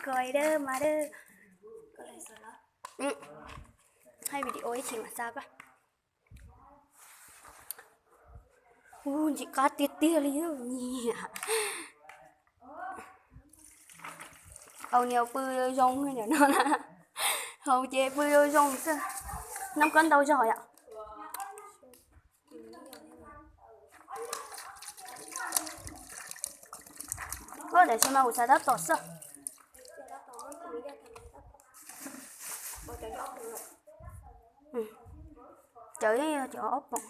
Koj da mas da. Hais video ib chim mam xa koj. Ub, ntsim qab tiag tiag li nyiam. Haus niag pw zoo zoo no na. Haus ces pw zoo zoo xwb. Noj koj ntau zog yom. Ua tam sim no kuv xav tab tom xwb. Cov yeej yog cov ob poom.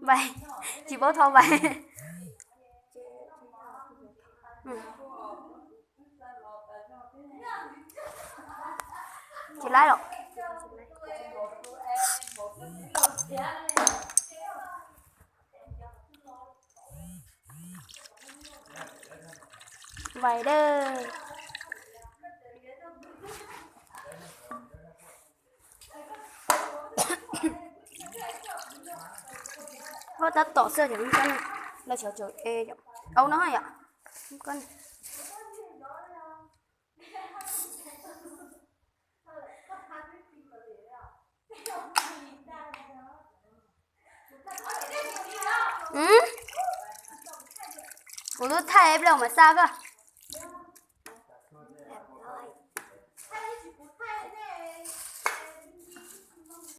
Vais, tsis paub tho vais. Tsis laib los. Vais dawb. Tab tom xwb, los xyov, au no yom. Kuv twb thaij ib pliag mas xa koj.